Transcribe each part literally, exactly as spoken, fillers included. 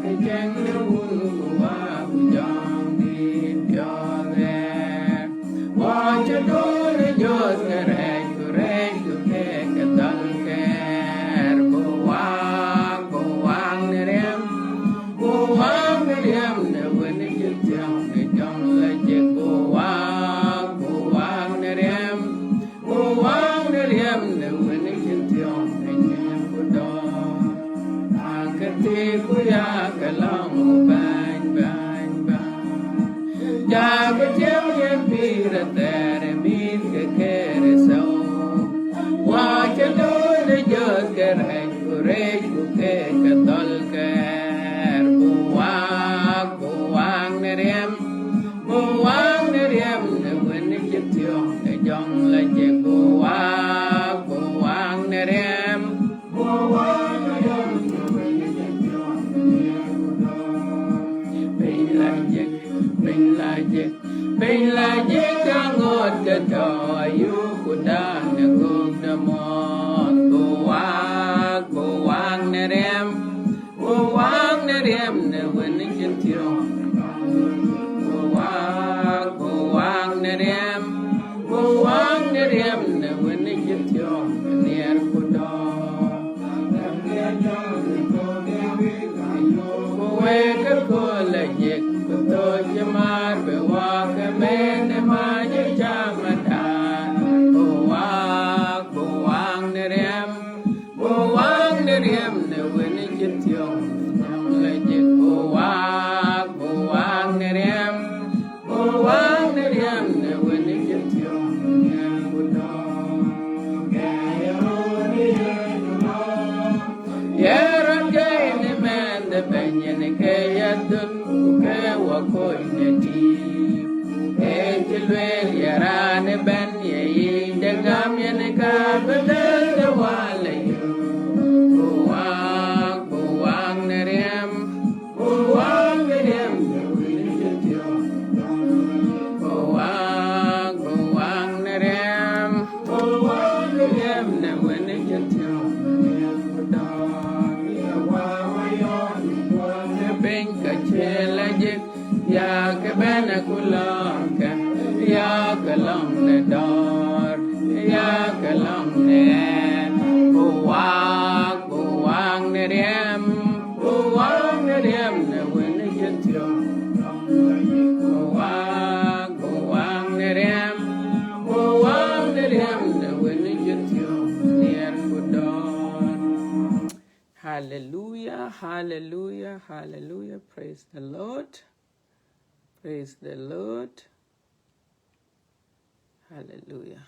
Ke cieŋ de wun ku wa ku jɔŋdït piɔ̈ɔ̈th ɣɛɛr. Wa cï dööt ë jöth ke rɛɛc ku rɛɛc ku keek ke dhɔl kɛɛr. Ku waak, ku waak në riɛm, ku waak në riɛm në wën cï thiɔ̈ŋ ë jɔŋ la jek. Ku waak, ku waak në riɛm, ku waak në riɛm në wën cï thiɔ̈ŋ ë nyiɛɛn ku dɔ̈ɔ̈r. Akë thii ku yakë lɔ̈ŋ ku bäny, bäny, bäny. Jakë tiɛm yen pïïr athɛɛr ë mïth ke Kërtho. Wa cï dööt ë jöth ke rɛɛc ku rɛɛc ku keek ke dhɔl kɛɛr. Ku waak, ku waak në riɛm, ku waak në riɛm në wën cï thiɔ̈ŋ ë jɔŋ la jek. Ku waak, ku waak në riɛm, ku waak në riɛm në wën cï thiɔ̈ŋ ë nyiɛɛn ku dɔ̈ɔ̈r. Piny la jek, piny la jek, piny la jek, aŋoot ke tɔ̈ ayuk ku dan ë gök de mɔ̈ɔ̈th. Ku waak, ku waak në riɛm, ku waak në riɛm në wën cï thiɔ̈ŋ. Ku waak, ku waak në riɛm, ku waak në riɛm në wën cï thiɔ̈ŋ ë nyiɛɛn ku dɔ̈ɔ̈r. Ku wek ke kööl la jek, ku thöc cï määr bï waak ke mɛɛn ë mac ë cam ëtään. Ku waak, ku waak në riɛm, ku waak në riɛm në wën cï thiɔ̈ŋ ë jɔŋ la jek. Ku waak, ku waak në riɛm, ku waak në riɛm në wën cï thiɔ̈ŋ ë nyiɛɛn ku dɔ̈ɔ̈r. Ye rɔt gäi në mɛnh de bɛ̈ny yen ke ya dhöl, ku ke wa kony në tiim. Ee cï lueel ye raan ëbɛ̈n ye yic de gam yen ka bï dhël de wal ayök. Ku waak, ku waak në riɛm, ku waak në riɛm në wën cï thiɔ̈ŋ. Ku waak, ku waak në riɛm, ku waak në riɛm në wën cï thiɔ̈ŋ. Ku dɔ̈ɔ̈r ye wa wa yɔn në piny ka cï la jek. Yakë bɛ̈n ku lɔ̈ŋkë, yakë lɔ̈ŋ në dɔ̈ɔ̈r, yakë lɔ̈ŋ në ɣɛɛr. Ku waak, ku waak në riɛm, ku waak në riɛm në wën cï thiɔ̈ŋ. Ku waak, ku waak në riɛm, ku waak në riɛm në wën cï thiɔ̈ŋ, nyiɛɛn ku dɔ̈ɔ̈r. Hallelujah, hallelujah, hallelujah. Praise the Lord. Praise the Lord. Hallelujah.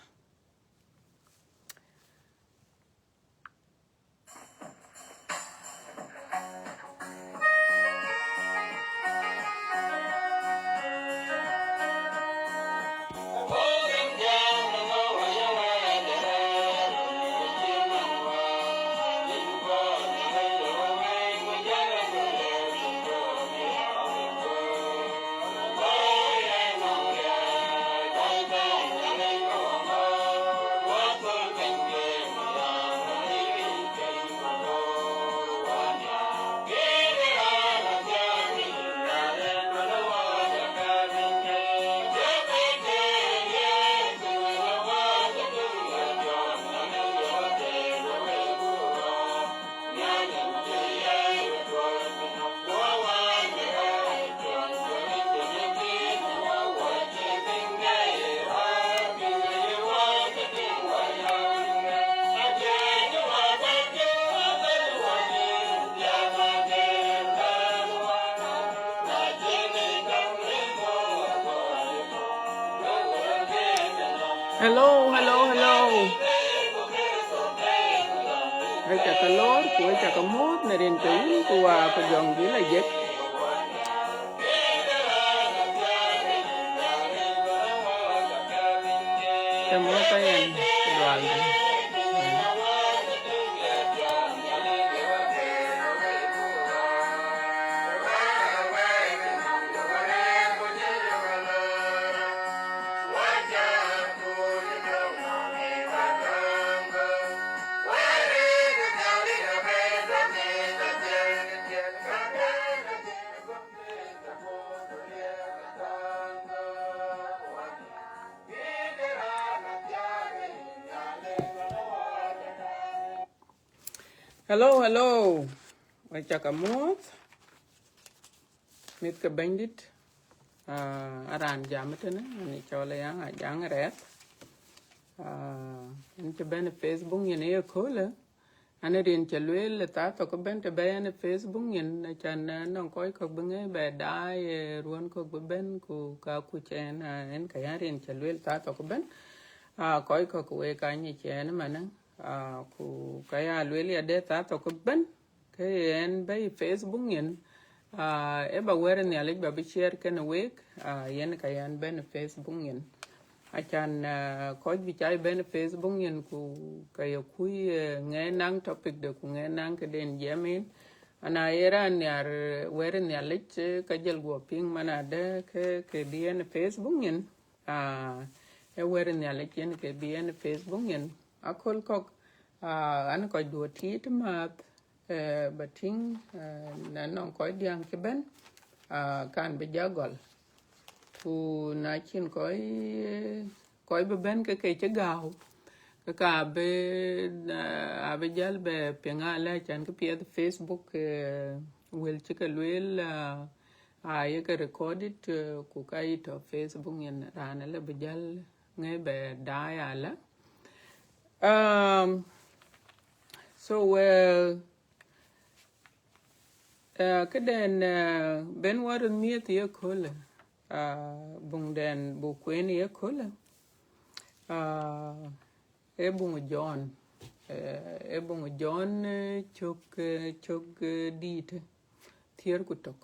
Hello, hello, hello. Wek ca ke lor, ku wek ca ke muɔ̈th në rin ke Wun ku Wät ku Jɔŋdït la jek. Të mɔ̈th ë yɛn, Lual. Hello, hello. Wek cak amuɔ̈th. Mïth ke Bɛ̈nydït. Ah, aran jam tënë, ani cɔl Ayaŋ Ajaŋ Rɛɛth. Ah, en cï bɛ̈n Facebook yen ë köölë. Ani rin cï lueel ë thaa thok ëbɛ̈n të bɛ̈n en Facebook yen, acan, eh, nɔŋ kɔc kɔ̈k bï ŋɛi bɛ daai, eh, ruɔ̈n kɔ̈k bï bɛ̈n, ku ka kuc en, ah, en ka yan rin cï lueel thaa thok ëbɛ̈n. Ah, kɔc kɔ̈k wek ka nyic en ëmënë. Ah, ku ka ya lueel ya de thaa thok ëbɛ̈n, ke en bɛ̈i Facebook yen, ah, ë ba wɛ̈t Nhialic ba bï share kenë wek, ah, yen ka yan bɛ̈n Facebook yen. Acan, ah, kɔc bï cai bɛ̈n Facebook yen, ku ka ye kuc, eh, ŋɛɛ naŋ topic de, ku ŋɛɛ naŋ këden jiɛm en. Ana ye raan nhiar, eh, wɛ̈t Nhialic, eh, ka jël guɔ piŋ man adë ke, ke bï en Facebook yen. Ah, ë wɛ̈t Nhialic yen ke bï en Facebook yen. Aköl kɔ̈k, ah, an kɔc duɔ tiit maath, eh, ba tïŋ, eh, na nɔŋ kɔc diäŋ cï bɛ̈n, ah, kan bï ja gɔl. Ku na cïn kɔc, kɔc bï bɛ̈n ke ke cï gääu, ke ka bï, eh, abï jäl bɛ piŋ alë, acan kë piɛth Facebook, eh, wël cï ke lueel, ah, ah, ye ke recorded, eh, ku ka yï tɔ̈ Facebook yen, raan alë bï jäl ŋɛi bɛ daai alë. Um, so, eh, eh, këden, eh, ben wɔ röt miëth ye köölë, ah, buŋden buk kueen ye köölë, ah, ee buŋ Jɔn, eh, ee buŋ Jɔn, eh, cök, eh, cök, eh, dïïtë, thiëër ku tök.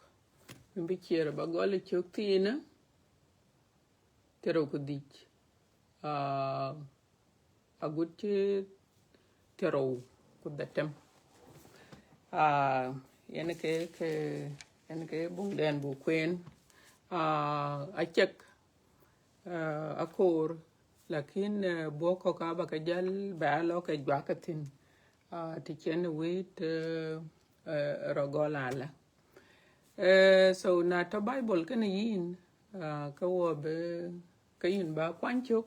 Bï ciɛɛr ba gɔl ë cök thiinë, thiërou ku dhïc, ah, agut cï thiërou ku dhetem. Ah, yen ke, ke, yen ke buŋden buk kueen. Ah, acek, ah, akoor, lakin, eh, buɔk kɔ̈k aba ke jäl bɛ a lɔ ke juak ke thïn, ah, të cïn wëët, eh, eh, rɔ gɔl alë. Eh, so na tɔ̈ Bible kenë yïn, ah, ke wɔ bï, ke yïn ba kuany cök.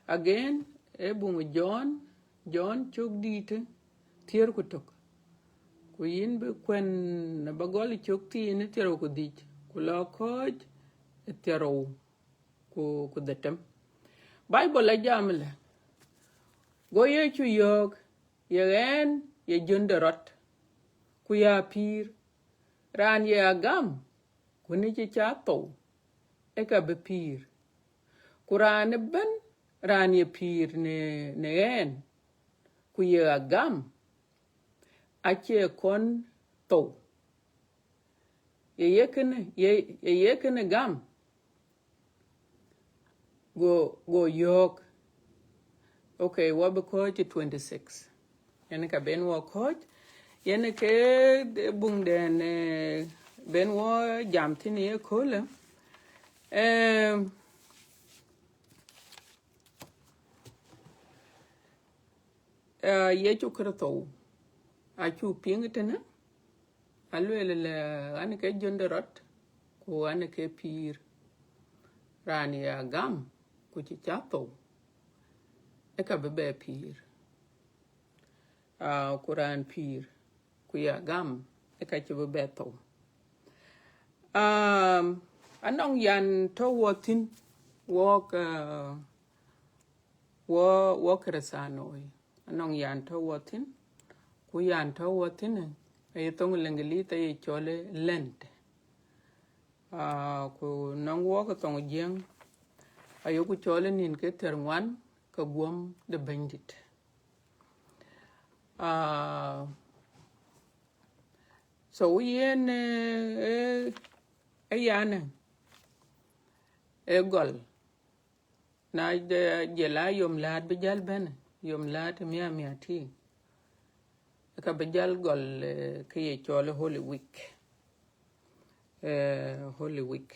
Again, ee buŋ Jɔn, Jɔn cök dïïtë, thiëër ku tök. Ku yïn bï kuɛn ba gɔl cök thiinë thiërou ku dhïc, ku lɔ kɔ̈ɔ̈c ë thiërou ku, ku dhetem. Bible ajam lë, go Yecu yɔ̈ɔ̈k, ye ɣɛn ye jön de rɔt, ku ya pïïr. Raan ye agam, ku ni cï ca thou, ë ka bï pïïr. Ku raan ëbɛ̈n, raan ye pïïr në, në ɣɛn, ku ye agam, acie kɔn thou. Ye ye kënë, ye, ye ye kënë gam? Go, go yɔ̈ɔ̈k. Okay, wɔ bï kɔ̈ɔ̈c ë twenty six. Yen ka ben wɔ kɔ̈ɔ̈c. Yen ke buŋden, eh, ben wɔ jam thïn ye köölë. Eh, eh, Yecu Kërtho, acuk piŋ tënë, alueel lë, an ke jön de rɔt, ku an ke pïïr. Raan ye agam, ku cï ca thou, ë ka bï bɛ pïïr. Ah, ku raan pïïr, ku ye agam, ë ka cï bï bɛ thou. Um, anɔŋ yan tɔ̈ wɔ thïn, wɔk, uh, wɔ, wɔ Kërëthänooi. Anɔŋ yan tɔ̈ wɔ thïn, ku yan tɔ̈ wɔ thïn, aye thoŋ Leŋgilith aye cɔl ë Lent. Ah, ku nɔŋ wɔk ë thoŋ Jiëŋ, ayeku cɔl ë nïn ke thiër ŋuan ke guɔ̈m de Bɛ̈nydït. Ah, so yen, eh, eh, ë yan ë, ë gɔl. Na de, jël a yom läät bï jäl bɛ̈n, yom läät mia mia ti, ka bï jäl gɔl, eh, kë ye cɔl Holy Week. Eh, Holy Week,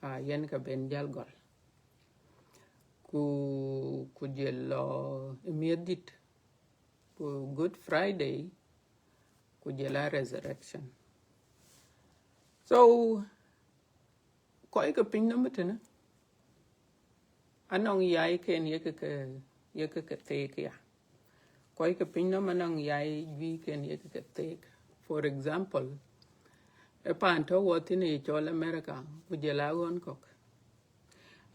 ah, yen ka ben jäl gɔl. Ku, ku jël lɔ ë miëth dït, ku Good Friday, ku jël a resurrection. So, kɔc ke piny nɔm tënë, anɔŋ yai ken yeke ke, yeke ke theek ya. Kɔc ke pinynhom anɔŋ yai juëc ken yek ke theek. For example, ë paan tɔ̈ wɔ thïn ye cɔl America, ku jɔl a ɣɔn kɔ̈k,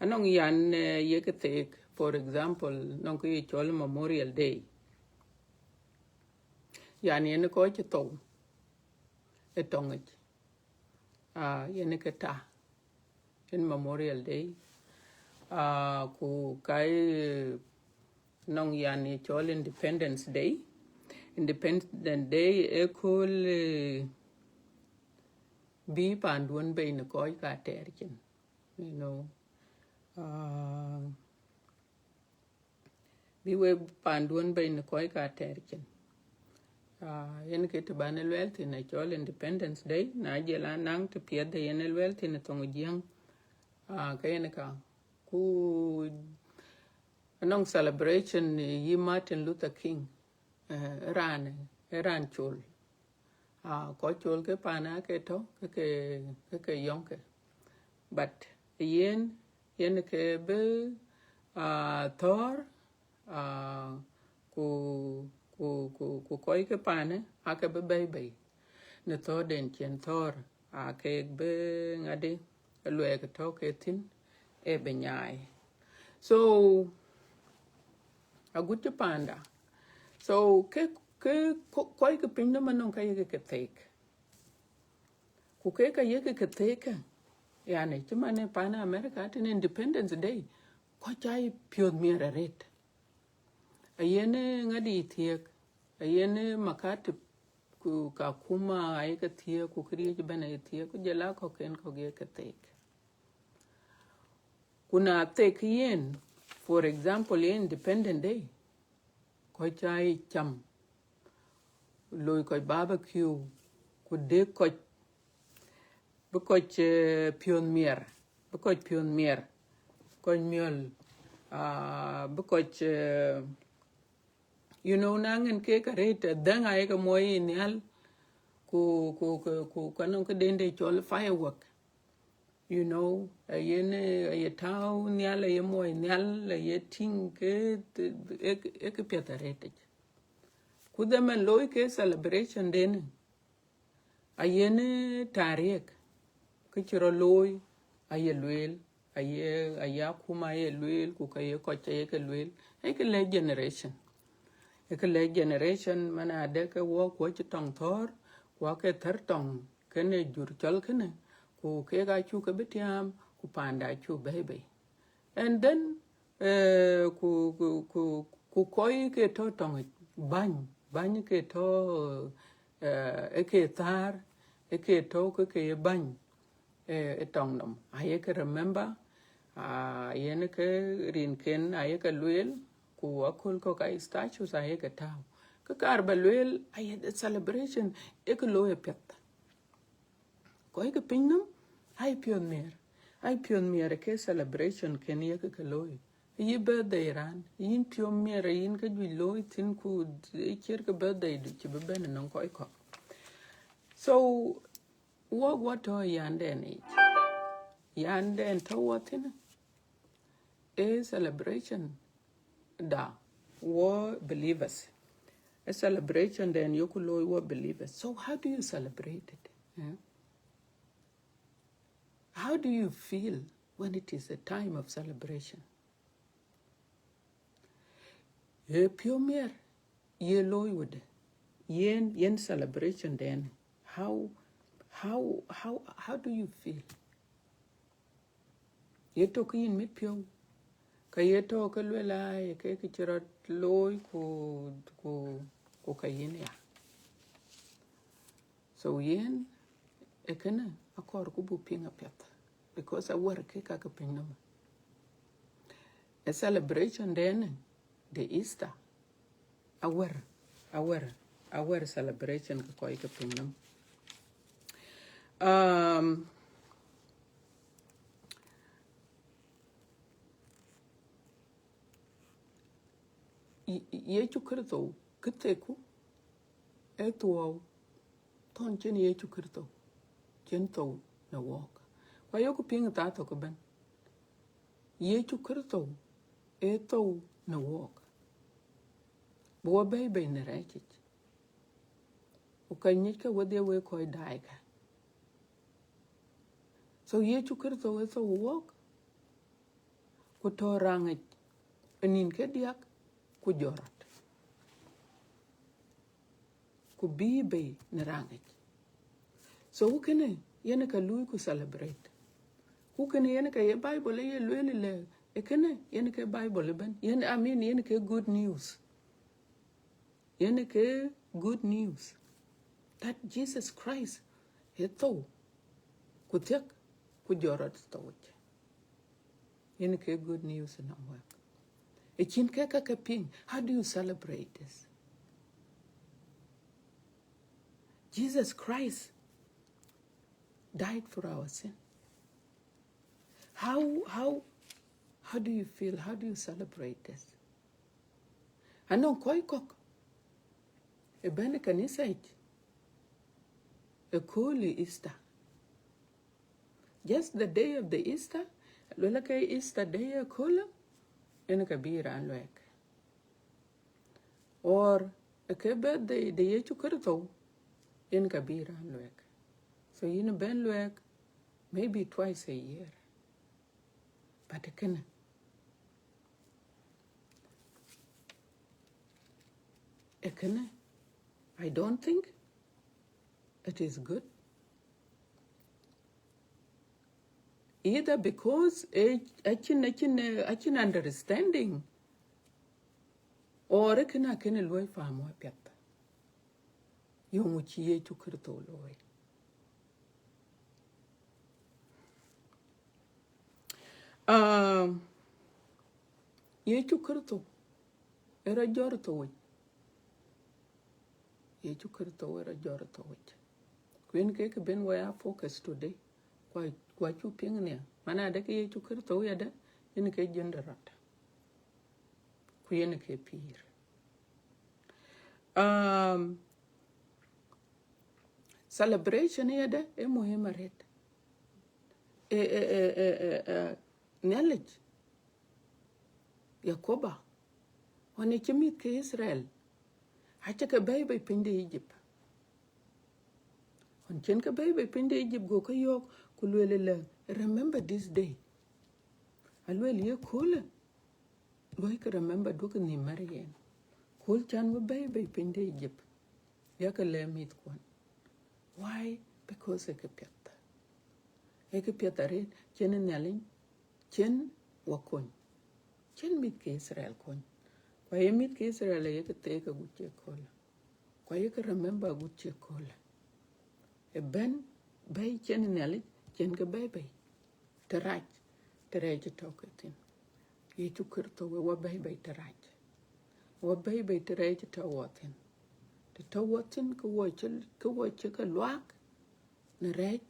anɔŋ yan, eh, yek ke theek. For example, nɔŋ kë ye cɔl Memorial Day. Yan yen kɔc cï thou ë tɔŋic, ah, yen ke ta yen Memorial Day. Ah, ku ka ye nɔŋ yan ye cɔl Independence Day. Independence Day ë kööl, eh, bï paanduɔ̈n bei në kɔc ka tɛɛr cin, you know. Ah, bï we paanduɔ̈n bei në kɔc ka tɛɛr cin. Ah, yen kë të ban ë luɛɛl thïn ë cɔl Independence Day, na jɔl a naŋ të piɛth de yen ë luɛɛl thïn ë thoŋ Jiëŋ. Ah, ke yen ka. Ku anɔŋ celebration yï Martin Luther King, eh, raan, eh, raan col. Ah, kɔc col ke paan ake tɔ̈ ke, ke, ke, ke yɔŋke. But yen, yen ke bï, ah, thɔ̈ɔ̈r, ah, ku, ku, ku, ku kɔc ke paanë ake bï bɛ̈i bei në thɔ̈ɔ̈rden cïn thɔ̈ɔ̈r, ake bï ŋadï luɛɛk tɔ̈ ke thïn ë bï nyaai. So, agut cï paanda. So, ke, ke, kɔ-, kɔc ke pinynhom anɔŋ ka yek ke theek. Ku ke ka yek ke theek ke, yani, cï man ë paan America tën Independence Day, kɔc aa piɔ̈th miɛt arëët. Ayen ë ŋadï thiëëk, ayen ë makatib, ku ka kuma ayek ke thiëëk, ku këriëëc ëbɛ̈n aye thiëëk, ku jɔl a kɔ̈k ken kɔ̈k yek ke theek. Ku na thek yen, for example, ye Independence Day, kɔc aa ye cam, loi kɔc barbecue, ku dëk kɔc, bï kɔc, eh, piɔ̈th miɛt, bï kɔc piɔ̈th miɛt, kɔc miɔ̈l, ah, bï kɔc, eh, you know, na ŋɛn kek arëët, eh, dhɛ̈ŋ ayek ke muɔi nhial, ku, ku, ku, ku, ku anɔŋ këden de cɔl firework. You know, ayen, eh, aye tääu nhial, aye muɔi nhial, aye tïŋ ke, eh, eh, ke piɛth arëëtic. Ku dhaman looi ke celebration den, ayen, eh, tarik, kë cï rɔt looi, aye lueel, aye, aye akuma aye lueel, ku ka ye kɔc aye ke lueel, aye ke lɛ̈k generation. Aye ke lɛ̈k generation, man adɛ̈ ke wɔ kuɔc cï tɔŋ thɔ̈ɔ̈r, ku ake thär tɔŋ, kënë jur cɔl kënë, ku kek acuk ke bï tiaam, ku paanda acuk bɛ̈i bei. And then, eh, ku, ku, ku, ku kɔc ke tɔ̈ tɔŋic, bäny, bäny ke tɔ̈, eh, ë ke thäär, ë ke tɔ̈ ke ke ye bäny, eh, ë tɔŋ nɔm. Aye ke remember, ah, yen ke rinken aye ke lueel, ku aköl kɔ̈k aa statues aye ke tääu. Ke kaar ba lueel, aye celebration, ë ke looi apiɛth. Kɔc ke pinynhom, aa piɔ̈th miɛt, aa piɔ̈th miɛt ke celebration ken yek ke looi. Yï birthday raan, yïn piɔ̈u miɛt, yïn ke juëc looi thïn, ku ë ciɛ̈t ke birthday du cï bï bɛ̈n ënɔŋ kɔc kɔ̈k. So, wok wɔ tɔ̈ yanden yic. Yanden tɔ̈ wɔ thïn, ë celebration da wɔ believers. A celebration den yoku looi wɔ believers. So how do you celebrate it? Eh? How do you feel when it is a time of celebration? Ye piɔ̈u miɛt ye looi wede. Yen, yen celebration den. How, how, how, how do you feel? Ye tɔ̈ ke yïn mit piɔ̈u, ka ye tɔ̈ ke luel aa ye ke kë cï rɔt looi ku, ku, ku ka yïn ya. So yen, ë kënë akɔɔr ku buk piŋ apiɛth, because awär ke ka ke pinynhom. A celebration den de Easter, awär, awär, awär celebration ke kɔc ke pinynhom. Um, Ye-, Yecu Kërtho, kë theku, ë thuɔɔu, thɔn cïn Yecu Kërtho, cïn thou në wɔɔk. Ku ayoku piŋ ë thaa thok ëbɛ̈n. Yecu Kërtho ë thou në wɔɔk. bï wɔ bɛ̈i bei në rɛɛc yic. Ku ka nyic ke wedhie wek kɔc daai ka. So Yecu Kërtho ë thou wɔk, ku tɔ̈ raŋic ë nïn ke diäk ku jɔt rɔt, ku bï bei në raŋic. So ku kënë yen ka luui ku celebrate. Ku kënë yen ka ye Bible ye lueel lɛ, ë kënë yen ke Bible ëbɛ̈n. Yen, I mean, yen ke good news. Yen ke good news that Jesus Christ ë thou, ku thiëk, ku jɔt rɔt thou yic. Yen ke good news nɔŋ wek. Ë cïn ke ka ke piŋ, how do you celebrate this? Jesus Christ died for our sin. How, how, how do you feel? How do you celebrate this? Anɔŋ kɔc kɔ̈k ë bɛ̈n ë kanitha yic ëkööl ë Easter. Just the day of the Easter, lueel ke Easter day ëköölë, yen ka bï raan luɛɛk. Or ke birthday de Yecu Kërtho, yen ka bï raan luɛɛk. So yïn bɛ̈n luɛɛk maybe twice a year. But kënë, ë kënë, I don't think it is good. Either because ë, acïn, acïn, acïn understanding, or ë kënë akënë luɔi faam wapiɛth. Yöŋ cï Yecu Kërtho looi. Um, Yecu Kërtho ë rɔt jɔt thou yic. Yecu Kërtho ë rɔt jɔt thou yic. Ku yen ke kë bɛ̈n wɔ ya focus today. Kua, kua cu piŋ nhial. Man adë ke Yecu Kërtho yadë, yen ke jön de rɔt. Ku yen ke pïïr. Um, celebration yadë ë muhim arët. Ë, ë, ë, ë, ë, ë, Nhialic, Yakoba, ɣɔn ë cï mïth ke Israel, acï ke bɛ̈i bei piny de Egypt. Ɣɔn cïn ke bɛ̈i bei piny de Egypt, go ke yɔ̈ɔ̈k, ku lueel ëlë, remember this day. Alueel ye köölë, luɔi ke remember, duɔ̈kkë nhïïm mär yen. Kööl can we bɛ̈i bei piny de Egypt, yakë lɛ̈k mïthkuɔn. Why? Because ë kë piɛth. Ë kë piɛth arët, cïn Nhialic, cïn wɔ kony. Cïn mïth ke Israel kony. Ku aye mïth ke Israel ayekë theek agut cï köölë. Ku ayekë remember agut cï köölë. Ë bɛ̈n bɛ̈i cïn Nhialic, cïn ke bɛ̈i bei. Të rac, të rɛɛc tɔ̈ ke thïn. Yecu Kërtho ë wɔ bɛ̈i bei të rac. Wɔ bɛ̈i bei të rɛɛc tɔ̈ wɔ thïn. Të tɔ̈ wɔ thïn, ke wɔ cï, ke wɔ cï ke luaak në rɛɛc,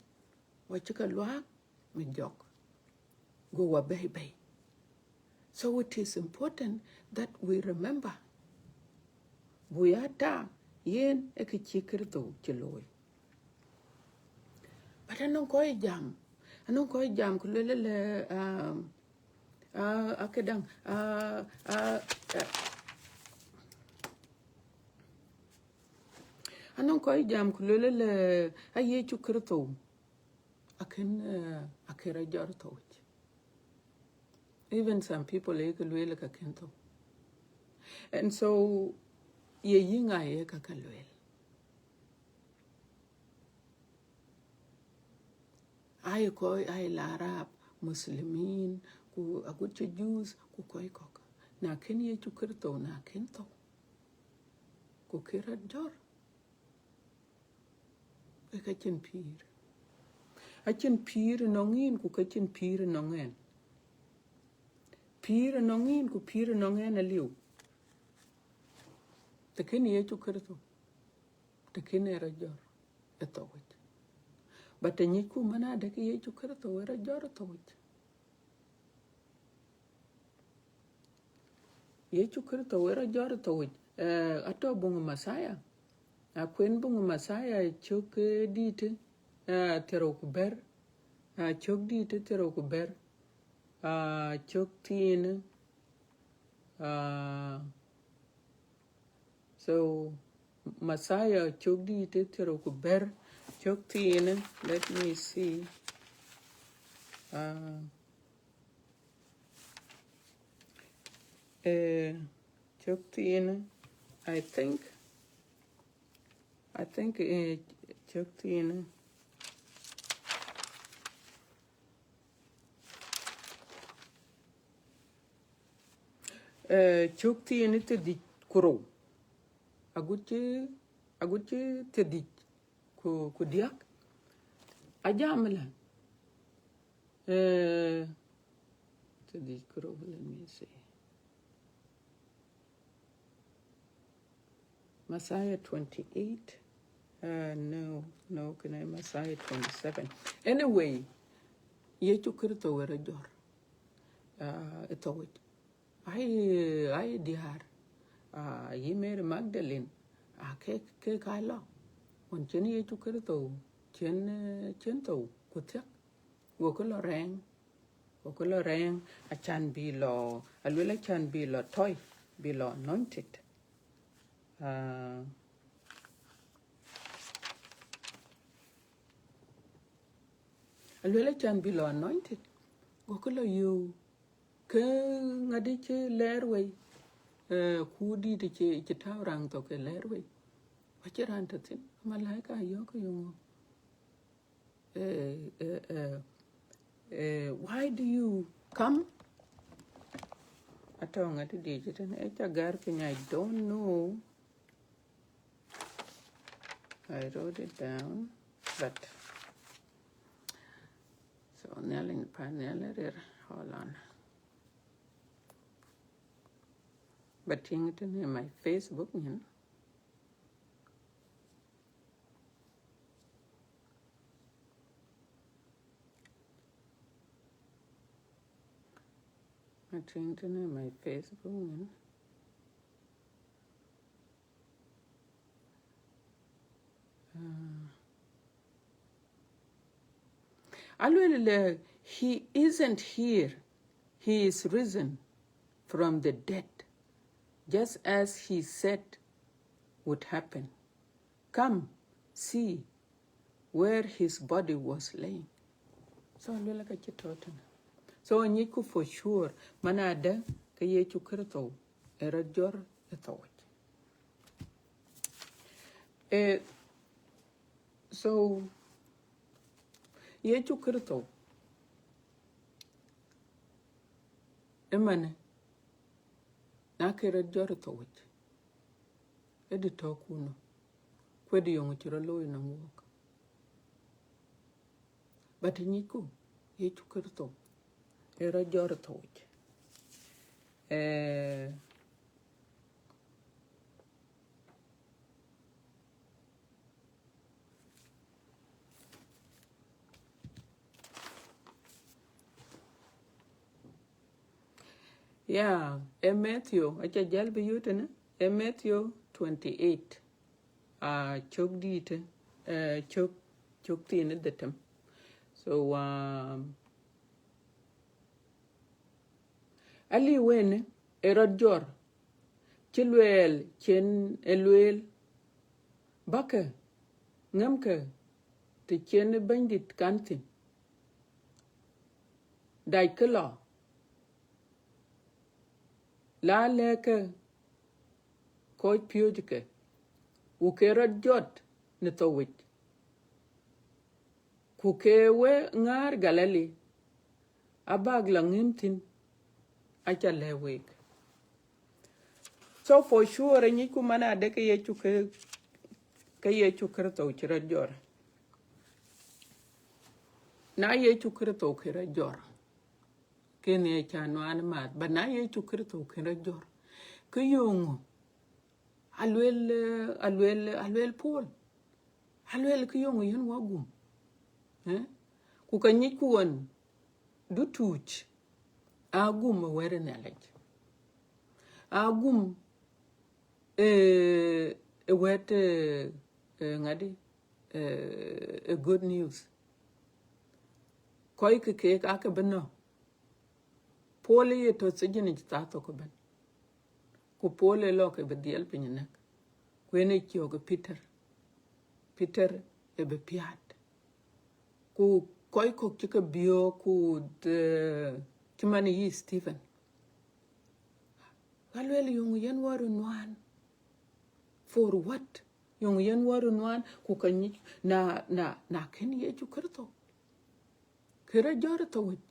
wɔ cï ke luaak në jɔk. Go wɔ bɛ̈i bei. So it is important that we remember. Buk ya tak yen ë kë cï Kërtho cï looi. But anɔŋ kɔc jam, anɔŋ kɔc jam ku lueel lë, um, uh, akëdäŋ, uh, uh, uh, anɔŋ kɔc jam ku lueel lë, a Yecu Kërtho akën, uh, akën rɔt jɔt thou yic. Even some people ayekë lueel ka kën thou. And so, ye yïŋa ye ka ka lueel? Ai kɔc, ai la Arab, Muslimin, ku agut cï Jews, ku kɔc kɔ̈k. Na kën Yecu Kërtho, na kën thou, ku kën rɔt jɔt, ë ka cïn pïïr. Acïn pïïr ënɔŋ yïn, ku ka cïn pïïr ënɔŋ ɣɛn. Pïïr ënɔŋ yïn, ku pïïr ënɔŋ ɣɛn aliu. Të kën Yecu Kërtho, të kën ë rɔt jɔt ë thou yic. But të nyicku man adë ke Yecu Kërtho ë rɔt jɔt ë thou yic. Yecu Kërtho ë rɔt jɔt ë thou yic, eh, atɔ̈ buŋ Mathayo. Akuën buŋ Mathayo cök, eh, dïït, eh, thiërrou ku bɛ̈t. Ah, cök dïït thiërrou ku bɛ̈t. Ah, cök thiin, ah, So, Messiah cök dït ë thiërrou ku bɛ̈t, cök thiin, let me see. Uh, eh, cök thiin, I think, I think, eh, cök thiin. Eh, cök thiin thiërdhïc ku rou. Agut cï, agut cï thiërdhïc ku, ku diäk. Ajam ëlä. Eh, thiërdhïc ku rou, let me see. Messiah twenty-eight. Uh, no, no, kënë Messiah twenty-seven. Anyway, Yecu Kërtho ë rɔt jɔt, uh, ë thou yic. Ai, ai diäär, uh, yï Mary Magdalene, uh, ke, ke ka lɔ. Ɣɔn cïn Yecu Kërtho, cïn, uh, cïn thou ku thiäk. Gokï lɔ rɛɛŋ, gokï lɔ rɛɛŋ, acän bï lɔ, aluel acän bï lɔ tɔ̈i, bï lɔ anointed. Ah, aluel acän bï lɔ anointed, gokï lɔ yöök, ke ŋadï cï lɛɛr wei, eh, kuur dït cï, cï tääu raŋ thok ke lɛɛr wei. Acïn raan tɔ̈ thïn, malaika ayɔ̈ɔ̈k yöŋö. Eh, eh, eh, eh, why do you come? Atɔ̈ ŋadï dït tënë, ë ca gäär piny, I don't know. I wrote it down, but so Nhialic pan Nhialic rɛ̈ɛ̈r, hold on. But tïŋ tënë my Facebook nyin. I think in my Facebook, man. Uh, aluel lɛ, he isn't here. He is risen from the dead, just as he said would happen. Come, see where his body was laying. So aluel ka cï tɔ̈ tënë. So anyicku for sure, man adë ke Yecu Kërtho ë rɔt jɔt ë thou yic. Eh, so Yecu Kërtho ëmënë, na ke rɔt jɔt ë thou yic, ë dï tɔ̈ kunë, ku ë dï yöŋ cï rɔt looi nɔŋ wuɔk. But anyicku, Yecu Kërtho ë rɔt jɔt ë thou yic. Eh, yeah, ë Matthew, aca jäl bï yök tënë, ë Matthew twenty-eight. Ah, cök dït, eh, cök, cök thiin ë dhetem. So, um, aliu ënë ë rɔt jɔt, cï luɛɛl cïn ë lueel, bäkë, ŋɛmkë të cïn Bɛ̈nydït kan thïn. Dackë lɔ, la lɛ̈kkë kɔc piööcke, ku ke rɔt jɔt në thou yic, ku ke we ŋäär Galili, abäk lɔ ŋëm thïn, aca lɛ̈k week. So for sure, anyicku man adë ke Yecu ke, ke Yecu Kërtho cï rɔt jɔt. Na Yecu Kërtho ke rɔt jɔt, kënë ë ca nuan maath, but na Yecu Kërtho ke rɔt jɔt, ke yöŋö aluel, eh, aluel, aluel Paul, aluel ke yöŋö yen wɔ gum, eh? Ku ka nyicku ɣɔn, dutuuc, agum ë wɛ̈t ë Nhialic. Agum, eh, ë wɛ̈t, eh, eh, ŋadï, eh, ë good news. Kɔc ke keek aake bï nɔ̈k. Paul ë ye tɔ̈ thijin yic thaa thok ëbɛ̈n. Ku Paul ë lɔ ke bï dhiɛl piny ë nɛ̈k. Wën ë cök ë Peter. Peter ë bï piäät. Ku kɔc kɔ̈k cï ke biöök, ku the, cï man yï Stephen. Ka lueel, yöŋ yen wär nuan. For what? Yöŋ yen wär nuan, ku ka nyic, na, na, na kën Yecu Kërtho. Kë rɔt jɔt ë thou yic.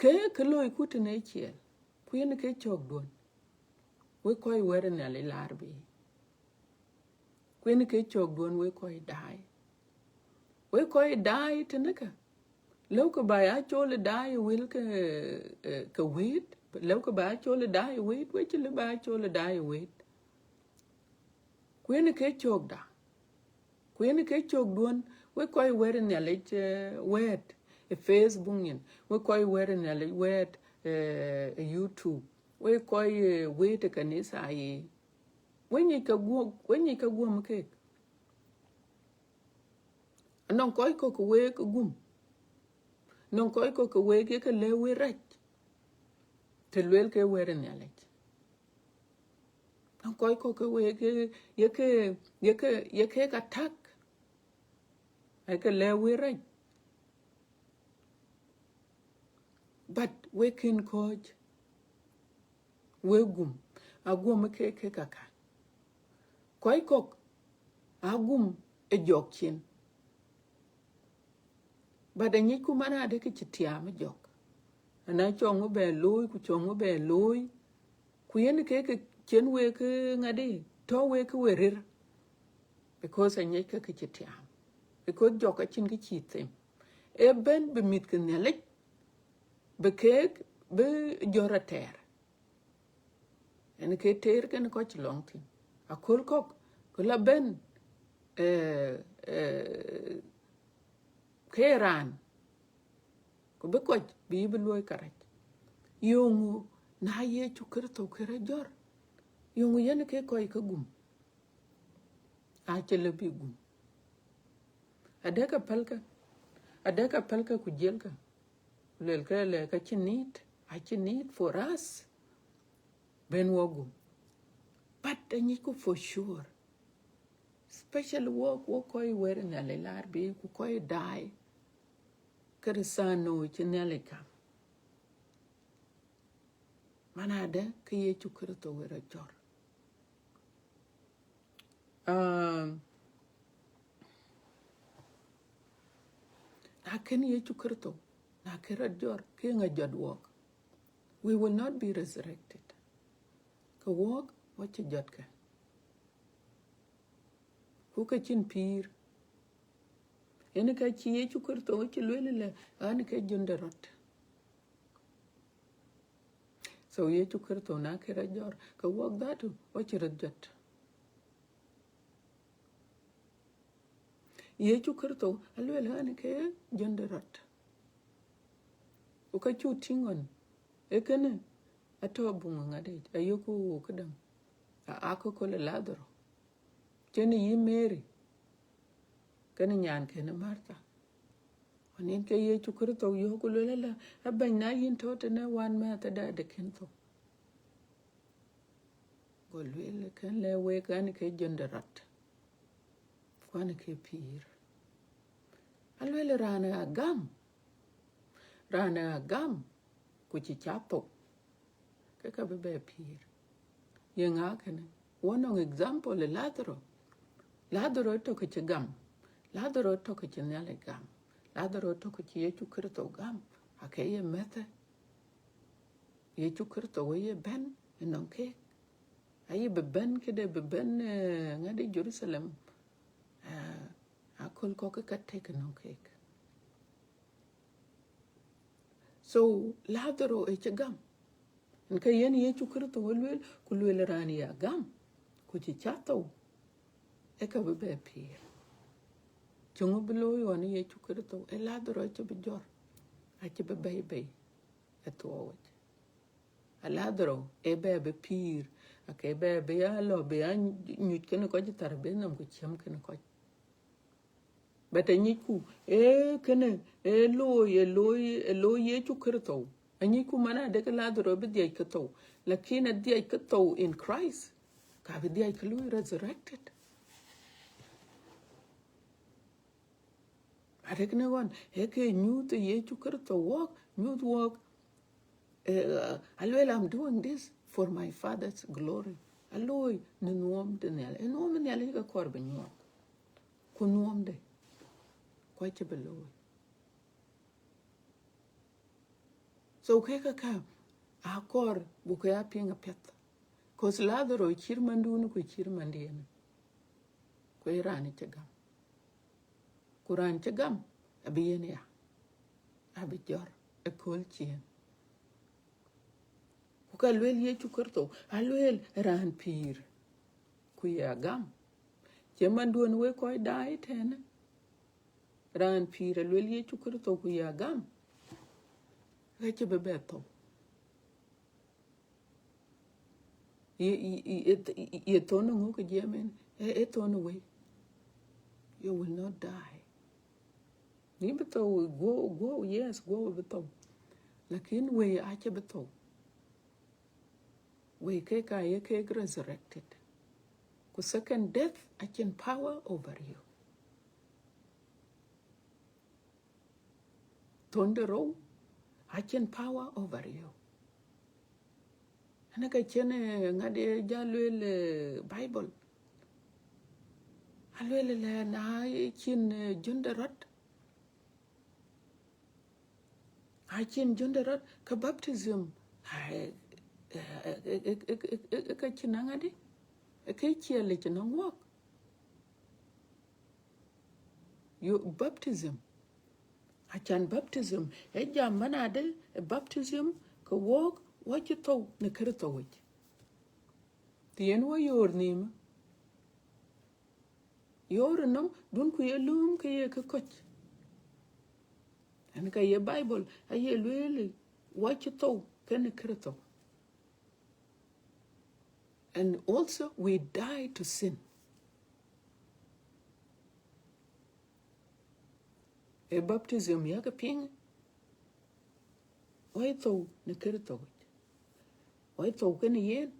Ke, ke loiku tënë ciɛɛl. Ku yen ke cökduön. Wek kɔc wɛ̈t Nhialic laar bei. Ku yen ke cökduön wek kɔc daai. Wek kɔc daai tënë kë. Lëukë ba ya col ë daai ë wël ke, eh, ke wëët. Lëukë ba ya col ë daai ë wëët. Wek cï lëu ba ya col ë daai ë wëët. Ku yen ke cökda. Ku yen ke cökduön, wek kɔc wɛ̈t Nhialic, eh, wɛ̈t ë Facebook nyin, wek kɔc wɛ̈t Nhialic wɛ̈t, eh, ë YouTube, wek kɔc, eh, wëët ë kanitha ye. Wek nyic ke guɔm, wek nyic ke guɔm keek. Anɔŋ kɔc kɔ̈k ke wek gum. Anɔŋ kɔc kɔ̈k ke wek ye ke lɛ̈k wël rac. Të luel ke wɛ̈t Nhialic. Anɔŋ kɔc kɔ̈k ke wek ye, ye ke, ye ke, ye ke ka tak. Ë ke lɛ̈k wël rac. But wek kën kɔ̈ɔ̈c, wek gum, aguɔm ke, ke kaka. Kɔc kɔ̈k agum ë jɔk cin. But anyicku man adë kë cï tiaam ë jɔk. Ana cɔk ŋö bɛ looi, ku cɔk ŋö bɛ looi. Ku yen ke, ke cien wek, eh, ŋadï, tɔ̈ wek ke we rir. Because anyic ke kë cï tiaam. Because jɔk acïn kë cï them. Ee bɛ̈n bï mïth ke Nhialic, bï keek, bï jɔt atɛɛr. Yen ke teer kenë kɔc cï lɔŋ thïn. Aköl kɔ̈k, ku la bɛ̈n, eh, eh, ke raan, ku bï kɔc bï yï bï luɔ̈i kärac. Yöŋö na Yecu Kërtho kë rɔt jɔt? Yöŋö yen ke kɔc ke gum? Acï lëu bï gum. Adë ka pälkë, adë ka pälkë ku jiëlkë. Ku luelkë lɛ ka cï need, acï need for us. Bɛ̈n wɔ gum. But anyicku for sure. Especially wɔ, wɔ kɔc wɛ̈t Nhialic laar bei ku kɔc daai. Kërëthänooi cï Nhialic gam. Man adë ke Yecu Kërtho wek rɔt jɔt? Um, na kën Yecu Kërtho, na kën rɔt jɔt, ke ŋa jɔt wɔk? We will not be resurrected. Ke wɔk, wɔ cï jɔt ke. Ku ke cïn pïïr. Yen ka cï Yecu Kërtho cï lueel lɛ, ɣɛn ke jön de rɔt. So Yecu Kërtho na kën rɔt jɔt, ke wɔk dhatu, wɔ cï rɔt jɔt. Yecu Kërtho alueel ɣɛn ke jön de rɔt. Ku ka cuk tïŋ ɣɔn, ee kënë atɔ̈ buŋ ŋadï, ayöku këdäŋ, a, akököl ë Ladharo. Cïn yï Mary, kenë nyankënë Martha. Ɣɔn yen ke Yecu Kërtho yöök ku lueel ëlä, a Bɛ̈ny, na yïn tɔ̈ tënë, wan mɛ̈thëda de kën thou. Go lueel, kën lɛ̈k wek ɣɛn ke jön de rɔt, ku ɣɛn ke pïïr. Alueel raan ë ɣa gam, raan ë ɣa gam, ku cï cath thou, ke ka bï bɛ pïïr. Ye ŋa kënë? Wɔ nɔŋ example ë Ladharo. Ladharo tök cï gam. Ladharo tök cï Nhialic gam. Ladharo tök cï Yecu Kërtho gam. Ake ye mɛ̈thë. Yecu Kërtho wek ye bɛ̈n ënɔŋ keek. Aye bï bɛ̈n këde, bï bɛ̈n, eh, ŋadï Jerusalem. Eh, aköl kɔ̈k ke ka tek ënɔŋ keek. So, Ladharo ë cï gam. Yen ke yen Yecu Kërtho ë lueel, ku lueel raan ya gam, ku cï cath thou, ë ka bï bɛ pïïr. Cï ŋö bï looi ɣɔn Yecu Kërtho? Ë Ladharo acï bï jɔt, acï bï bɛ̈i bei ë thuɔɔu yic. A Ladharo ë bɛ bï pïïr, ake bɛ bï ya lɔ, bï ya nyuc kenë kɔc thar bï nɔm ku ciɛm kenë kɔc. But anyicku, ee kënë, ee looi, ee looi, ee looi Yecu Kërtho. Anyicku man adë ke Ladharo bï dhiac ke thou. Lakin adhiac ke thou in Christ. Ka bï dhiac ke lui resurrected. Arëk në ɣɔn, ee ke nyuuth Yecu Kërtho wɔɔk, nyuuth wɔɔk, eh, aluel, "I'm doing this for my Father's glory." Alooi në nuɔɔm de Nhialic. Ee nuɔɔm de Nhialic ke kɔɔr bï nyuɔɔth. Ku nuɔɔmde, ku acï bï looi. So kek käkä akɔɔr buk ke ya piŋ apiɛth. 'Cause Lazaro cït mandun ku cït mandiɛn. Ku ee raan cï gam. Ku raan cï gam abï yen ya, abï jɔr ëkööl ciëën. Ku ka lueel Yecu Kërtho, alueel raan pïïr, ku ye agam. Cï manduön wek kɔc daai tënë, raan pïïr alueel Yecu Kërtho ku ye agam, ka cï bï bɛ thou. Ye, ye, ye, ye, ye thon ŋö ke jiɛɛm en? E, e thon wei. You will not die. Ni bï thou, guɔ, guɔ, yes, guɔ bï thou. Lakin wei acï bï thou. Wei kek ka ye kek resurrected. Ku second death acïn power over you. Thon de rou acïn power over you. Ënë ka cïn, eh, ŋadï ja lueel, eh, Bible. Alueel lɛ na cïn, eh, jön de rɔt. Acïn jön de rɔt ke baptism. Ai, eh, eh, eh, ka cïn aŋadï. Ke ciɛlic nɔŋ wɔk. Yo, baptism. Acan baptism. E jam man ade, e baptism ke wɔk, wɔ cï thou në Kërtho yic. Të yen wɔ yoor nhïïm. Yoor nɔm, dun ku ye lööm ke ye ke kɔc. Ënë ka ye Bible, aye lueel, wɔ cï thou kenë Kërtho. And also we die to sin. E baptism yakë piŋ, wɔ ye thou në Kërtho yic. Wɔ ye thou kenë yen.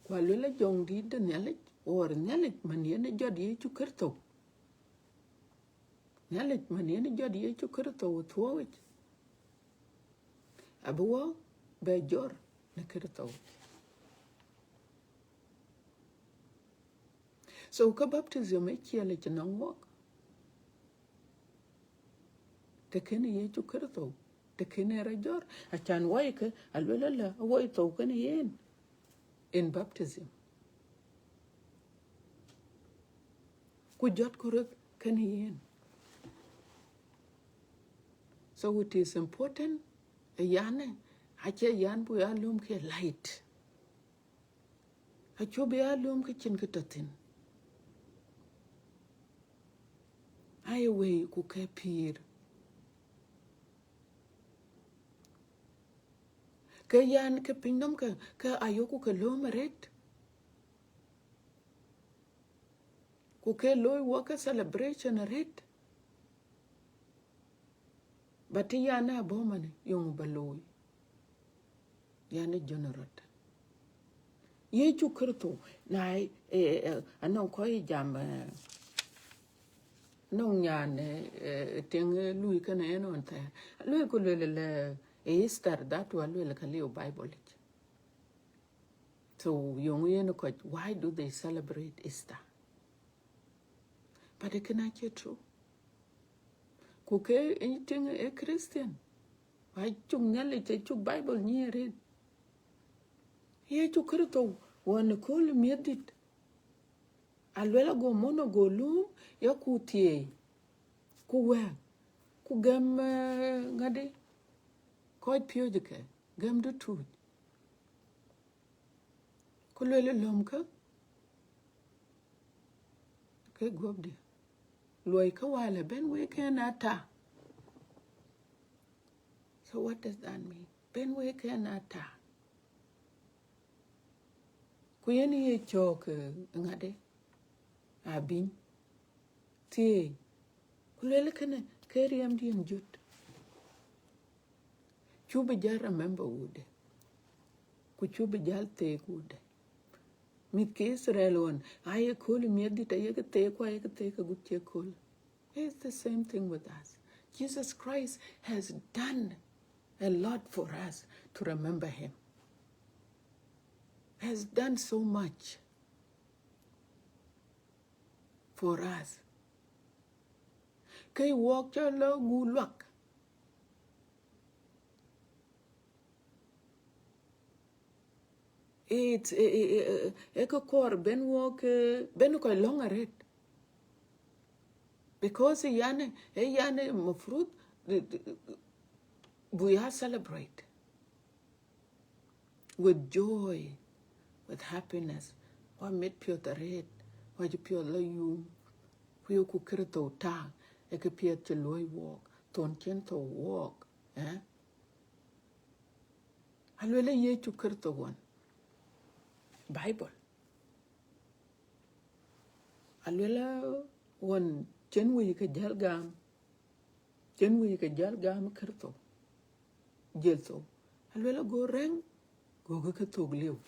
Ku aluel a jɔŋdït de Nhialic, or Nhialic man yen e jɔt Yecu Kërtho. Nhialic man yen e jɔt Yecu Kërtho ë thuɔɔu yic. Abï wɔ bɛ jɔr në Kërtho. So ka baptism e ciɛlic nɔŋ wɔk. Të kenë Yecu Kërtho, të kenë rɔt jɔr, acan wɔ ye ke aluel lɛ, wɔ ye thou kenë yen in baptism. Ku jɔt ku röth kenë yen. So it is important, e yan, acie yan bu ya lööm ke light. Acuk bï ya lööm ke cïn kë tɔ̈ thïn. Aye wei ku ke pïïr. Ke yan ke piny nɔm ke, ke ayoku ke lööm arët. Ku ke looi wɔ ke celebration arët. But yan abɔ̈ man, yöŋ ba looi. Yan e jön rɔt. Yecu Kërtho, na, eh, eh, anɔŋ kɔc jam, eh, nɔŋ nyan, eh, eh, tiŋ, eh, lui kënë en ɣɔn thɛɛr. Aluel ku luel lɛ, eh, Easter, that wa luel ka liu Bible yic. So, yöŋ yen kɔc, why do they celebrate Easter? But it cannot be true. Ku ke anything a Christian, wa cuk Nhialic, cuk Bible nyiɛɛr yen. Yecu Kërtho wɔ në kööl miëthdït. Aluel ago mɔn ago lööm, ya ku thieei. Ku wɛ̈ɛ̈k, ku gɛm, eh, ŋadï, kɔc piööcë ke, gɛm dutuuc. Ku luel löömkë, ke guɔ̈pdiɛ̈. Luɔikë walë bɛ̈n wek kën ata. So what does that mean? Bɛ̈n wek kën ata. Ku yen ye cɔɔk, eh, ŋadï, abïny, thieei. Ku luel kënë, ke riɛmdiɛ̈n jɔt. Cuk bï jäl remember wudë. Ku cuk bï jäl theek wudë. Mïth ke Israel ɣɔn, aye kööl miɛt dït, aye ke theek, ku aye ke theek agut cï kööl. It's the same thing with us. Jesus Christ has done a lot for us to remember him. Has done so much for us. Ke wɔk cä lɔ gu luak. It's, e, e, e, e, e ke kɔɔr ben wɔk, e, ben kɔc lɔŋ arët. Because yani, e yani mafrut, the, the, we are celebrate with joy, with happiness. Wa mit piɔ̈th arët, wa cï piɔ̈th la yum. Ku yeku Kërtho tak, e ke piɛth cï luɔi wɔk, thon cïn thou wɔk, eh? Aluel Yecu Kërtho ɣɔn. Bible. Aluel ɣɔn cïn wëi ke jäl gam. Cïn wëi ke jäl gam Kërtho. Jël thou. Aluel go rɛŋ, go ke ke thok liu.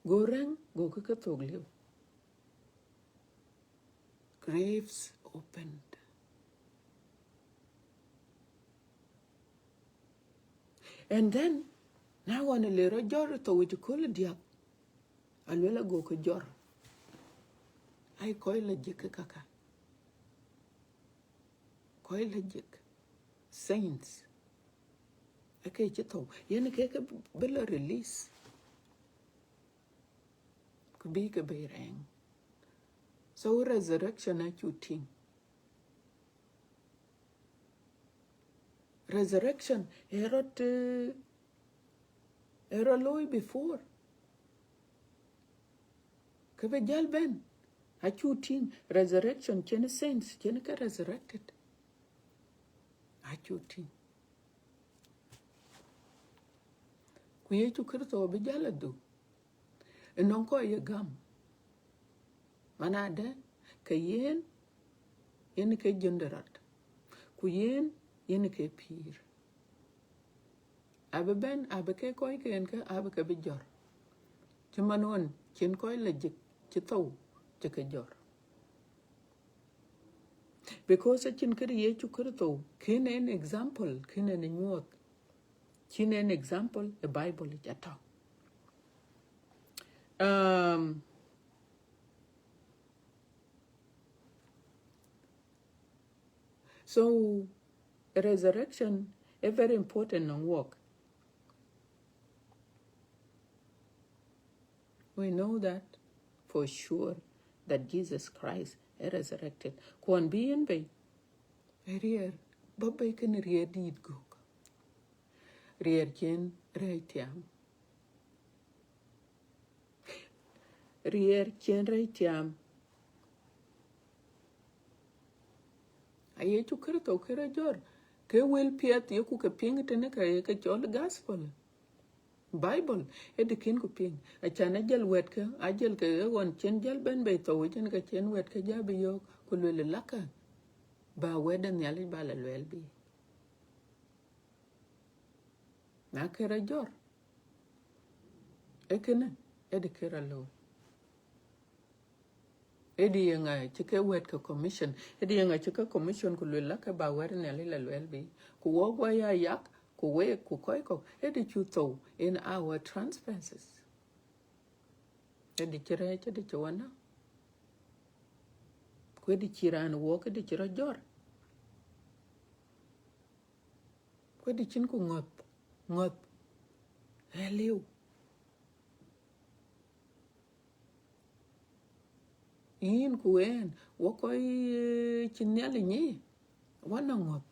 Go rɛŋ, go ke ke thok liu. Graves opened. And then, na ɣɔn le rɔ jɔr thou cï kööl diäk, aluel go ke jɔr. Ai, kɔc la jik ke kaka. Kɔc la jik. Saints. Ake cï thou. Yen ke ke bï la release. Ku bï ke bɛ̈i rɛŋ. So resurrection acuk tïŋ. Resurrection, e rɔt, eh, e rɔt looi before. Ke bï jäl bɛ̈n. Acuk tïŋ resurrection, cïn saints, cïn ke resurrected. Acuk tïŋ. Ku Yecu Kërtho bï jäl adhuk. Ënɔŋ kɔc ye gam. Man adë, ke yen, yen ke jön de rɔt. Ku yen, yen ke pïïr. Abï bɛ̈n, abï ke kɔc ken ke, abï ke bï jɔr. Cï man ɣɔn, cïn kɔc la jik, cï thou, cï ke jɔr. Because acïn këde Yecu Kërtho, kën en example, kën en nyuɔɔth. Cïn en example ë Bible yic atɔ̈. Um, so, resurrection is very important nɔŋ wɔk. We know that for sure that Jesus Christ is resurrected. Kuɔn bï yen bei, riɛɛr, bɔ̈ bei kënë riɛɛr dït gök. Riɛɛr cïn rɛɛc tiam. Riɛɛr cïn rɛɛc tiam. A Yecu Kërtho kë rɔt jɔr, ke wël piɛth yeku ke piŋ tënë ke ye ke cɔl gospel. Bible, ë dï kën ku piŋ. Acan ajël wɛ̈tkë, ajël ke ë ɣɔn cïn jäl bɛ̈n bei thou, cïn ke cïn wɛ̈tkë jäl bï yök, ku luel lakë, ba wɛ̈t de Nhialic ba la luɛɛl bï. Na kë rɔt jɔr, ee kënë, ë dï kë rɔt looi. Ë dï ye ŋa cï ke wɛ̈t ke commission? Ë dï ye ŋa cï ke commission ku luel lakë ba wɛ̈t Nhialic la luɛɛl bï? Ku wɔk guɔ ya yak, ku week, ku kɔc kɔ̈k, ë dï cuk thou in our trespasses. Ë dï cï rɛɛc, ë dï cï wä näk. Ku ë dï cï raan wɔk, ë dï cï rɔt jɔr. Ku ë dï cïn ku ŋɔ̈th, ŋɔ̈th, ë liu. Yïn ku ɣɛn, wɔ kɔc, eh, cï Nhialic nyic, wɔ nɔŋ ŋɔ̈th.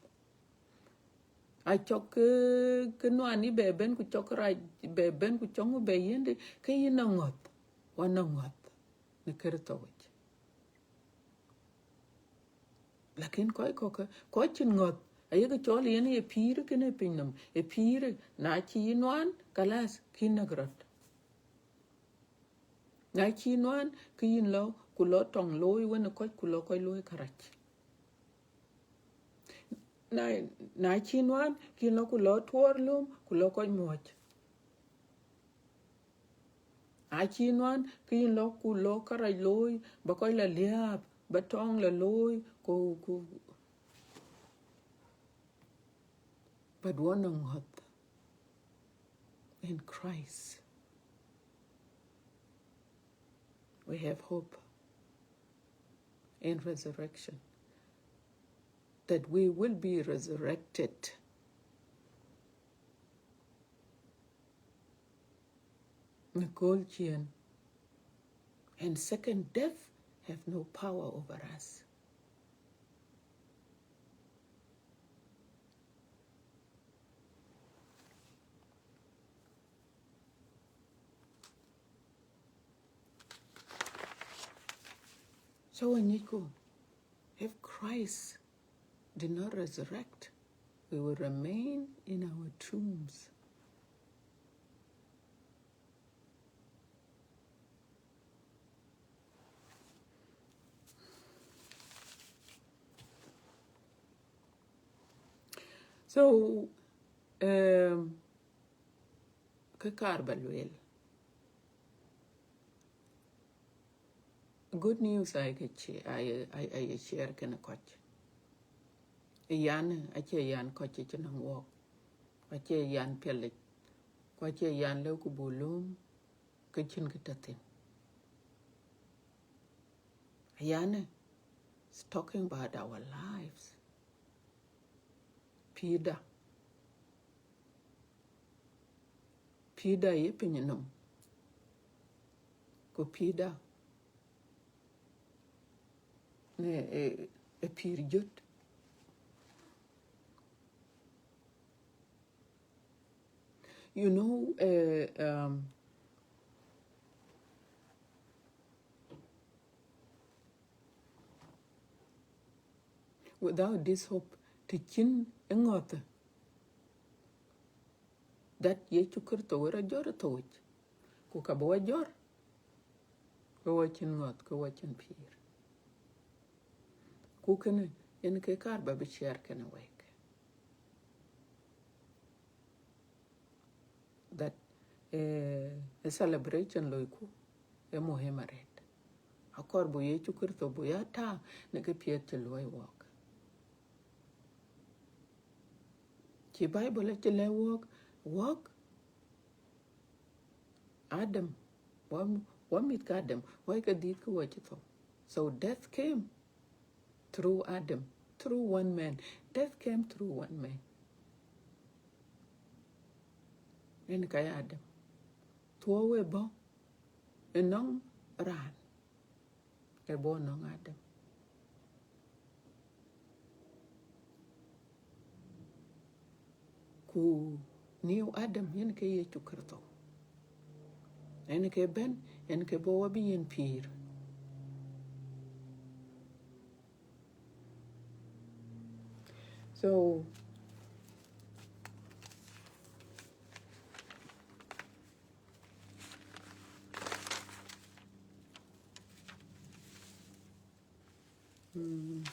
Acɔk, eh, kë nuan yï bɛ bɛ̈n ku cɔk rac bɛ bɛ̈n ku cɔk ŋö bɛ yiëndë, ke yïn nɔŋ ŋɔ̈th, wɔ nɔŋ ŋɔ̈th në Kërtho yic. Lakin kɔc kɔ̈k, kɔc cïn ŋɔ̈th, ayek cɔl yen ye pïïr kënë pinynhom, ë pïïr, na cï yï nuan, kalas, kï näk rɔt. Na cï nuan, ke yïn lɔ, ku lɔ tɔŋ looi wenë kɔc, ku lɔ kɔc looi kärac. Na, na cï nuan, ke yïn lɔ, ku lɔ tuɔɔr lööm, ku lɔ kɔc muɔ̈c. Acï nuan, ke yïn lɔ ku lɔ kärac looi, ba kɔc la liääp, ba tɔŋ la looi, ku, ku, but wɔ nɔŋ ŋɔ̈th in Christ. We have hope in resurrection, that we will be resurrected. Në kööl ciëën. And second death have no power over us. So, wɔ ŋicku, if Christ did not resurrect, we will remain in our tombs. So, um, kë kaar ba lueel. Good news aye ke ci-, aye, aye, aye share kenë kɔc. Ë yan, acie yan kɔc cï nɔŋ wɔɔk. Acie yan piɛlic. Ku acie yan lëu ku buk lööm ke cïn kë tɔ̈ thïn. Yan, it's talking about our lives. Pïïrda. Pïïrda ye piny nɔm. Ku pïïrda ë, ë, ë pïïr jöt. You know, uh, um, without this hope, të cïn ë ŋɔ̈th that Yecu Kërtho wë rɔt jɔt ë thou yic, ku ka bï wɔ jɔt, ke wɔ cïn ŋɔ̈th, ke wɔ cïn pïïr. Ku kënë yen kë kaar ba bï share kenë wek. That, eh, a celebration loiku, ë muhim arëët. Akɔɔr buk Yecu Kërtho buk ya tääu në kë piɛth cï luɔ̈i wɔɔk. Cï Bible acï lɛ̈k wɔɔk, wɔɔk Adam, wɔ, wɔ mïth ke Adam, wɔ ke dhiëth ke wɔ cï thou. So death came through Adam, through one man. Death came through one man. Yen ka ye Adam. Thuɔɔu ë bɔ̈ ënɔŋ raan, ë bɔ̈ ënɔŋ Adam. Ku new Adam yen ke Yecu Kërtho. Yen ke bɛ̈n, yen ke bɔ̈ wɔ bï yen pïïr. So, mm.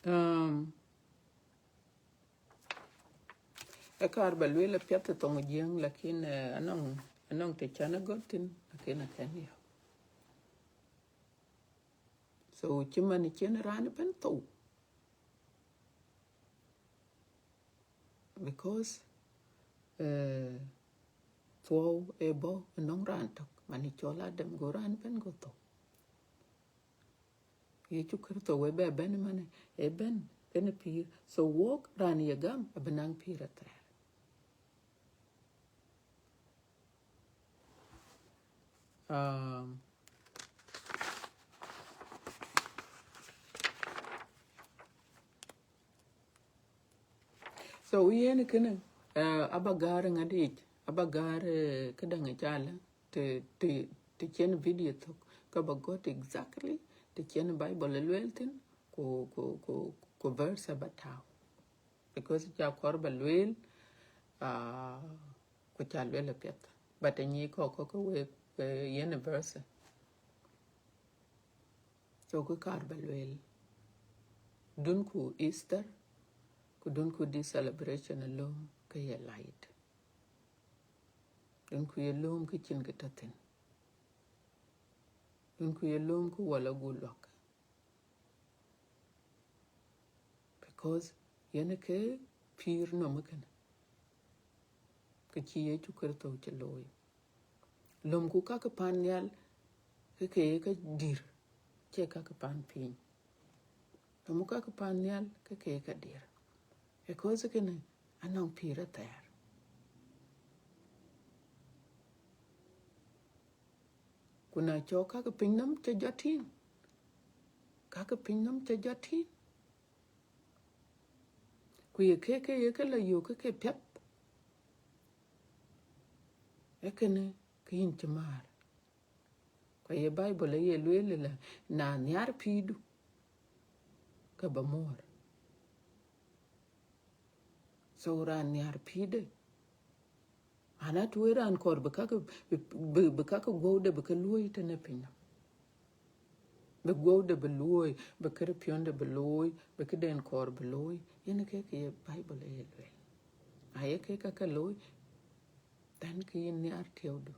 Um, ë kaar ba lueel apiɛth ë thoŋ Jiëëŋ, lakin, eh, anɔŋ, anɔŋ të cän ë gɔ̈t thïn, lakin akën yök. So, cï man cïn raan ëbɛ̈n thou. Because, eh, thuɔɔu ë bɔ̈ ënɔŋ raan tök, man cɔl Adam, go raan ëbɛ̈n go thou. Yecu Kërtho wë bɛ bɛ̈n man ë bɛ̈n kenë pïïr. So wɔɔk raan ye gam abï naŋ pïïr athɛɛr. Um, so yen kënë, uh, aba gäär ŋadïc, aba gäär, uh, këdäŋ ë calë, të, të, të cïn video thök, ka ba gɔ̈t exactly të cïn Bible ë lueel thïn, ku, ku, ku, ku verse aba tääu. Because ca kɔɔr ba lueel, Ah, ku ca luel apiɛth. But anyic kɔc kɔ̈k ke wek, eh, university. So kë kaar ba lueel. Dunku Easter, ku dunku this celebration alone ke ye light. Dunku ye lööm kë cïn kë tɔ̈ thïn. Dunku ye lööm kë wala gu luak. Because yen ke pïïr nɔm kënë. Kë cï Yecu Kërtho cï looi. Lömku ka ke pan nhial, ke ke ye ke dïr, cie ka ke pan piny. Lömku ka ke pan nhial, ke ke ye ke dïr. Because kënë, anɔŋ pïïr athɛɛr. Ku na cɔk ka ke piny nɔm cï jɔt tïŋ, ka ke piny nɔm cï jɔt tïŋ. Ku ye ke, ke ye ke la yök ke, ke piɛth. Ee kënë ke yïn cï määr. Ku ye Bible aye lueel la, na nhiar pïïrdu, ke ba muɔɔr. So raan nhiar pïïrde, ana tueŋ raan kɔɔr bï kakë, bï, bï, bï kakë guɔ̈ude bï ke luɔ̈i tënë piny nɔm. Bï guɔ̈ude bï luɔ̈i, bï kërpiɔ̈nde bï looi, bï këden kɔɔr bï looi. Yen ke, ke ye Bible aye lueel. Aye ke ka ke looi, then ke yïn nhiar tiɛɛudu,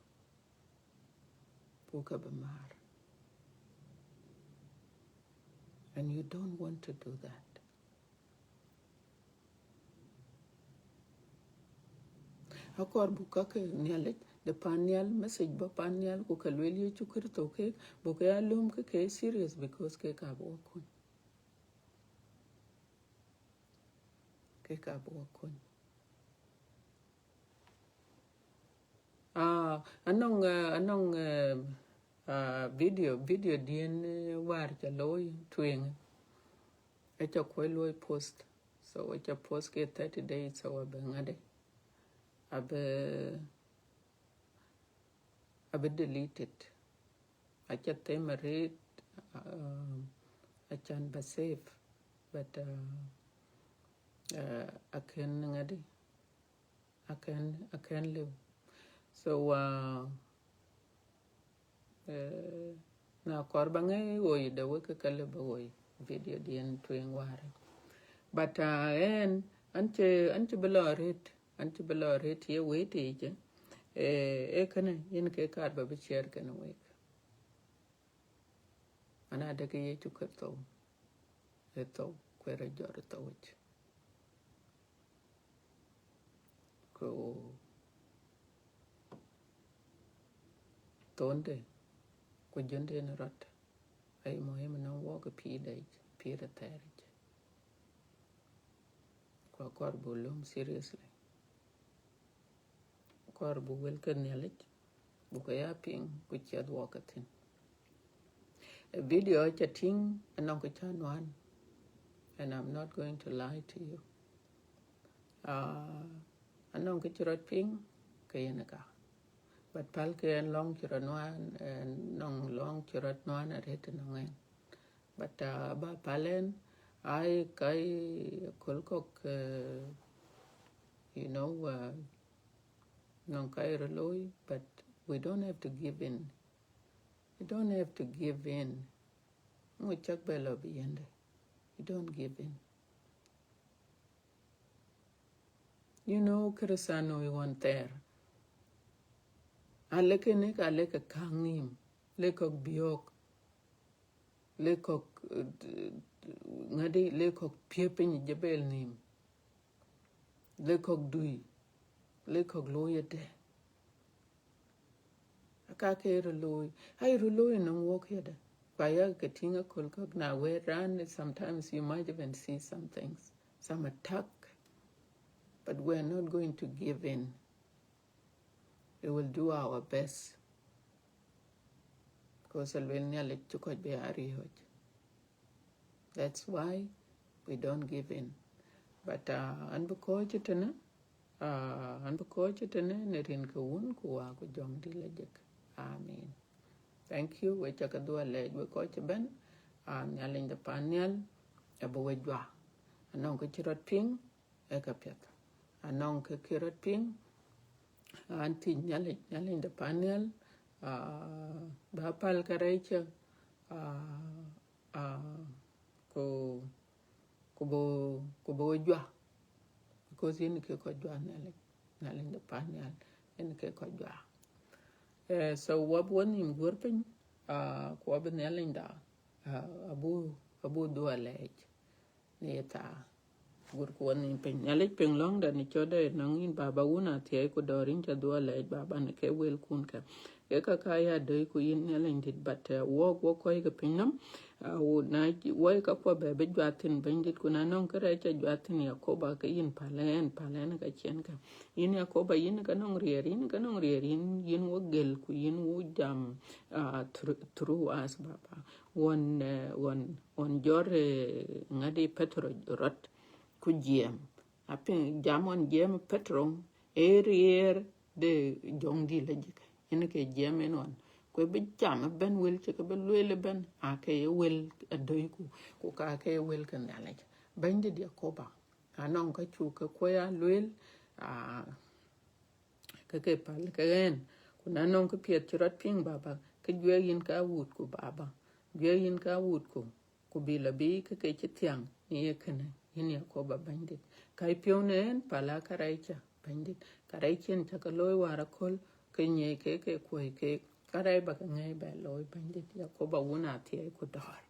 ku ke bï määr. And you don't want to do that. Akɔɔr buk ka ke Nhialic, de pan nhial, message ba pan nhial, ku ka lueel Yecu Kërtho kek, buk ke ya lööm ke ke serious, because kek ka bï wa kony. Kek ka bï wa kony. Ah, anɔŋ, eh, anɔŋ, eh, ah, video, video diɛn, eh, wäär ca looi tueŋ. Aca kuɔc luɔi post. So aca post ke thirty days, so abï ŋadë. Abï, abï deleted. Aca them arëët, um, acan ba save. But, uh, uh, akën ŋadë. Akën, akën liu. So, uh, eh, na kɔɔr ba ŋɛi woi de wek ke ka lëu ba woi video diɛn tueŋ wäär. But, uh, ɛn, an cï, an cï bï lɔ arëët, an cï bï lɔ arëët ye wëët yiic, eh, ee kënë yen ke kaar ba bï share kenë wek. An adek Yecu Kërtho ë thou, ku ë rɔt jɔt ë thou yic. Ku thonde, ku jönde në rɔt, aye muhim nɔŋ wok ë pïïrde yic, pïïr athɛɛr yic. Ku akɔɔr buk lööm seriously. Akɔɔr buk wël ke Nhialic, buk ke ya piŋ, ku ciɛth wok ke thïn. Ë video ca tïŋ, anɔŋ kë ca nuan, and I'm not going to lie to you. Ah, anɔŋ kë cï rɔt piŋ, ke yen ë ka. But pälkë ɛn lɔŋ cï rɔt nuan, ɛn nɔŋ lɔŋ cï rɔt nuan arëët nɔŋ ɛn. But, uh, ba päl ɛn, ai, kai aköl kɔ̈k, uh, you know, uh, nɔŋ kai rɔt looi, but we don't have to give in. You don't have to give in. Ŋö cak bɛ lɔ bï yende. You don't give in. You know, Kërëthänooi ɣɔn thɛɛr, alëkë nek, alëkë kaŋ nïïm, lëk kɔ̈k biɔ̈ɔ̈k, lëk kɔ̈k, eh, ŋadï, lëk kɔ̈k piëp piny ë jebel nïïm, lëk kɔ̈k dui, lëk kɔ̈k looi ëdë. Aka ke rɔt looi, ai rɔt looi nɔŋ wok yadë. Ku aya ke tïŋ aköl kɔ̈k na wɛ̈ɛ̈t raan, sometimes you might even see some things, some attack. But we're not going to give in. We will do our best. Because aluel Nhialic cï kɔc bï a riɔ̈ɔ̈c. That's why we don't give in. But, uh, an bï kɔ̈ɔ̈c ëtënë, uh, an bï kɔ̈ɔ̈c ëtënë në rin ke Wun ku Wä ku Jɔŋdït Lajik. Amen. Thank you. We ca ke dhuɔ̈k lɛc we kɔc cï bɛ̈n. Uh, Nhialic de pan nhial abï we juak. Anɔŋ kë cï rɔt piŋ, ee ka piɛth. anɔŋ kë kë rɔt piŋ, an thiëc Nhialic, Nhialic de pan nhial, ah, ba päl kärɛc cä, ah, ah, ku, ku bï, ku bï we juak, because yen ke kɔc juak Nhialic, Nhialic de pan nhial, yen ke kɔc juak. Eh, so wɔ bï wɔ nïïm guɔ̈r piny, ah, ku wɔ bï Nhialic da, ah, abï, abï dhuɔ̈k alɛɛc në ye thaa. Guɔ̈rku wɔ nïïm piny. Nhialic piŋ lɔ̈ŋda në cɔ̈tda ë nɔŋ yïn, Baba, wun athiɛɛi ku dɔ̈ɔ̈r yïn, ca dhuɔ̈k alɛɛc, Baba, në ke wëlkun kë. Ke ka ka ya döi ku yïn Nhialic dït, but, uh, wɔk wɔ kɔc ke piny nɔm, uh, wo na wɔi ka kuɔ bɛ bï juak thïn Bɛ̈nydït, ku na nɔŋ kërɛɛc ca juak thïn Yakoba, ke yïn päl ɣɛn, päl ɣɛn ka ciɛn kë. Yïn Yakoba, yïn ka nɔŋ riɛɛr, yïn ka nɔŋ riɛɛr, yïn, yïn wo gël ku yïn wo jam, uh, through, through us, Baba. Ɣɔn, eh, ɣɔn, ɣɔn jɔt, eh, ŋadï Petero rɔt ku jiɛɛm. Apiŋ jam ɣɔn jiɛɛm Petero, ee riɛɛr de Jɔŋdït Lajik. Yen ke jiɛɛm en ɣɔn. Ku bï jam ëbɛ̈n, wël cï ke bï lueel ëbɛ̈n, aa ke ye wël adöiku, ku ka ke ye wël ke Nhialic. Bɛ̈nydït Yakoba, anɔŋ ka cuk ke kuɔ̈i a lueel, aa, ke ke päl ke ɣɛn, ku na nɔŋ kë piɛth cï rɔt piŋ, Baba, ke juɛk yïn ka wutku, Baba, juɛk yïn ka wutku, ku bï lɔ bï ke ke cï thiäŋ në ye kënë, yïn Yakoba Bɛ̈nydït. Ka piɔ̈u në ɣɛn, päl a kärɛc cä, Bɛ̈nydït, kärɛc cïn cä ke looi wäär aköl, ke nyiëëc ke, ke kuɔ̈i ke, kärɛc ba ke ŋɛ̈i bɛ looi, Bɛ̈nydït, Yakoba wun athiɛɛi ku dɔ̈ɔ̈r.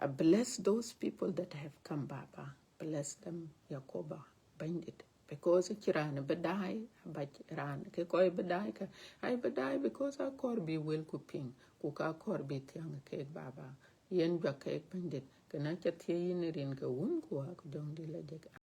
Uh, bless those people that have come, Baba. Bless them, Yakoba, Bɛ̈nydït. Because cï raan bï daai, abac raan, ke kɔc bï daai kä, ai bï daai because akɔɔr bï wëlku piŋ, ku ka akɔɔr bï thiäŋ keek, Baba. Yen juak keek, Bɛ̈nydït. Kënë aca thiëëc yïn rin ke wun ku wä ku Jɔŋdït Lajik.